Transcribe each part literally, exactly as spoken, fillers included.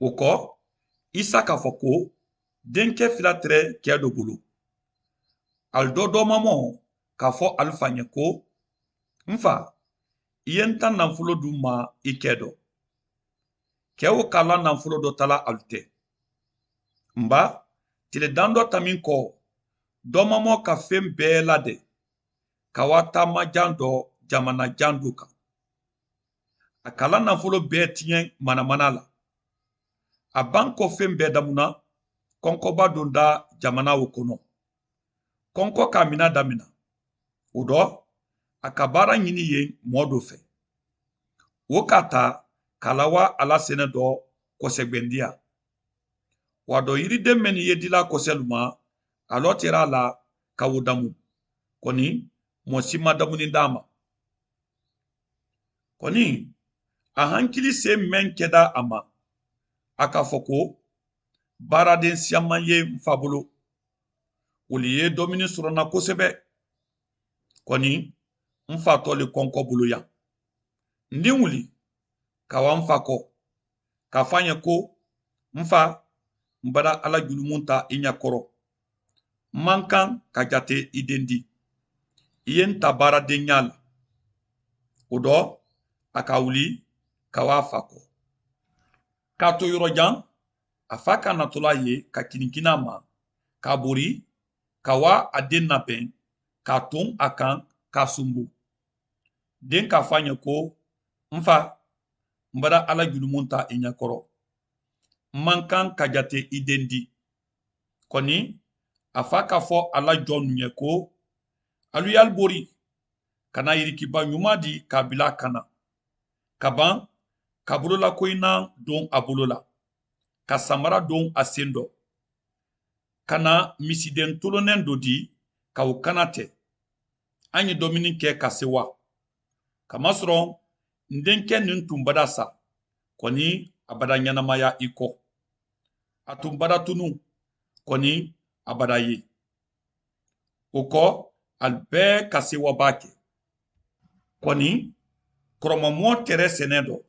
Wo kɔ, isa ka fɔ ko, denkɛ fila tɛrɛ kɛ do bolo. Ali dɔ dɔmamɔ ka fɔ ali fa ɲɛ ko, n fa, i ye n ta nanfolo du ma i kɛ dɔ. Kɛ wo ka la nanfolo dɔ tala ali tɛ. N ba, tile dan dɔ tamin kɔ, dɔmamɔ ka fen bɛɛ ladɛ ka wa taama jan dɔ jamana jan do kan. A ka la nanfolo bɛɛ tiɲɛ manamana la. A ban kɔ fen bɛɛ damuna, kɔnkɔba donda jamana wo kɔnɔ. Kɔnkɔ ka mina damina, o dɔ, a ka baara ɲini yen mɔɔ do fɛ. Wo ka ta ka la wa a la sɛnɛ dɔ kɔsɛgbɛndiya. Wa dɔ yiriden mɛni ye dila kɔsɛlu ma, a lɔ tɛra a la ka wo damu. Kɔni, mɔɔ si ma damuni da a ma. Kɔni, a hankili sen mɛn kɛda a ma, a ka fɔ ko, baaraden siyaman ye n fa bolo. Wuli ye dɔmini sɔrɔ n na kosɛbɛ. Kɔni, n fa tɔ le kɔnkɔ bolo yan. N di n wuli ka wa n fa kɔ, ka fɔ a ɲɛ ko, n fa, n bada ala julumun ta i ɲɛ kɔrɔ. N man kan ka jate i den di. I ye n ta baaraden ɲa la. O dɔ, a ka wuli ka wa a fa kɔ. K'a to yɔrɔ jan, a fa ka natɔla ye ka kininkini a ma, k'a bori, ka wa a den nabɛn, k'a ton a kan, k'a sunbu. Den k'a fɔ a ɲɛ ko, n fa, n bada ala julumun ta i ɲɛ kɔrɔ. N man kan ka jate i den di. Kɔni, a fa ka fɔ a la jɔnw ye ko, alu y'alu bori, ka na yirikiba ɲuman di k'a bila a kan na, ka ban ka bololakoyinnan don a bolo la, ka samara don a sen dɔ, ka na misiden tolonnen dɔ di, ka o kana tɛ. An ye dɔmini kɛ ka se wa? Kamasɔrɔ n denkɛ nin tun bada sa, kɔni a bada ɲɛnamaya i kɔ. A tun bada tunu, kɔni a bada ye. O kɔ, ali bɛɛ ka se wa b'a kɛ. Kɔni, kɔrɔmamɔ tɛrɛ sɛnɛ dɔ,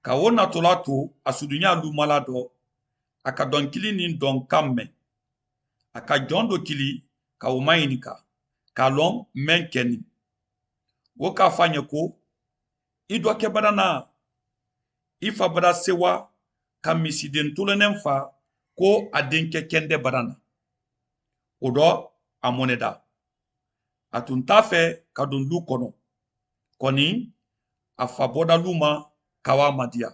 ka wo natɔla to a sudunya lumala dɔ, a ka dɔnkili nin dɔn kan mɛn. A ka jɔn dɔ kili ka o maɲininka, k'a lɔn mɛn kɛ nin. Wo k'a fɔ a ɲɛ ko, i dɔ kɛ bada na, i fa bada sewa ka misiden tolonnen fa ko a denkɛ kɛndɛ bada na. O dɔ, a mɔnɛda. A tun t'a fɛ ka don du kɔnɔ. Kɔni, a fa bɔda du ma ka wa madiya.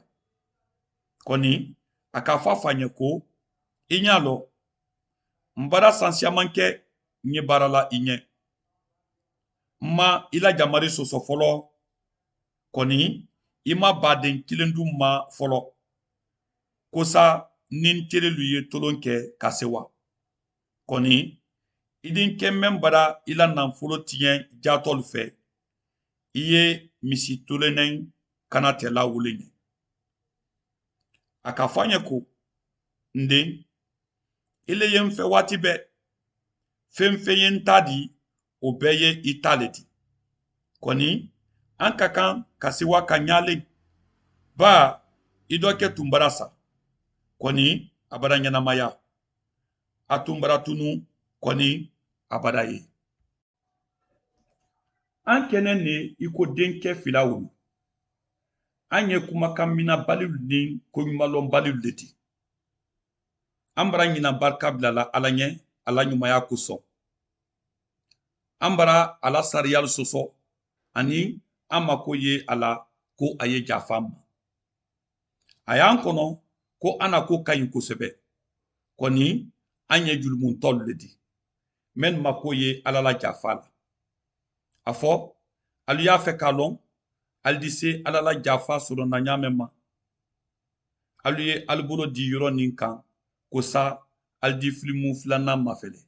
Kɔni, a k'a fɔ a fa ɲɛ ko, i ɲa lɔ, n bada sansiyaman kɛ n ye baara la i ɲɛ. N ma i la jamari sɔsɔ fɔlɔ. Kɔni, i ma baden kelen du ma fɔlɔ. Kosa ni n telelu ye tolon kɛ ka se wa? Kɔni, i denkɛ mɛn bada i la nanfolo tiɲɛ jatɔlu fɛ, i ye misi tolonnen kana tɛ lawuli ɲɛ. A ka fɔ a ɲɛ ko, n den, i le ye n fɛ waati bɛɛ. Fɛn fɛn ye n ta di, o bɛɛ ye i ta le di. Kɔni, an ka kan ka sewa ka ɲalen. Baa, i dɔ kɛ tun bara sa. Kɔni, a bara ɲɛnamaya. A tun bara tunu. Kɔni, a bara ye. An kɛnɛ ne i ko denkɛ fila wolo. An ye kumakan minabalilu ni koɲumalɔnbalilu le di. An bara ɲinan barika bilala ala ɲɛ, ala ɲumanya kosɔn. An bara ala sariyalu sɔsɔ, ani an mako ye a la ko a ye jafa an ma. A y'an kɔnɔ ko an na ko ka ɲi kosɛbɛ. Kɔni, an ye jurumuntɔlu le di, mennu mako ye ala la jafa la. A fɔ, alu y'a fɛ k'a lɔn, alu di se ala la jafa sɔrɔna ɲaamɛ ma. Alu ye alu bolo di yɔrɔ nin kan, ko sa, alu di filimu filanan mafɛlɛ.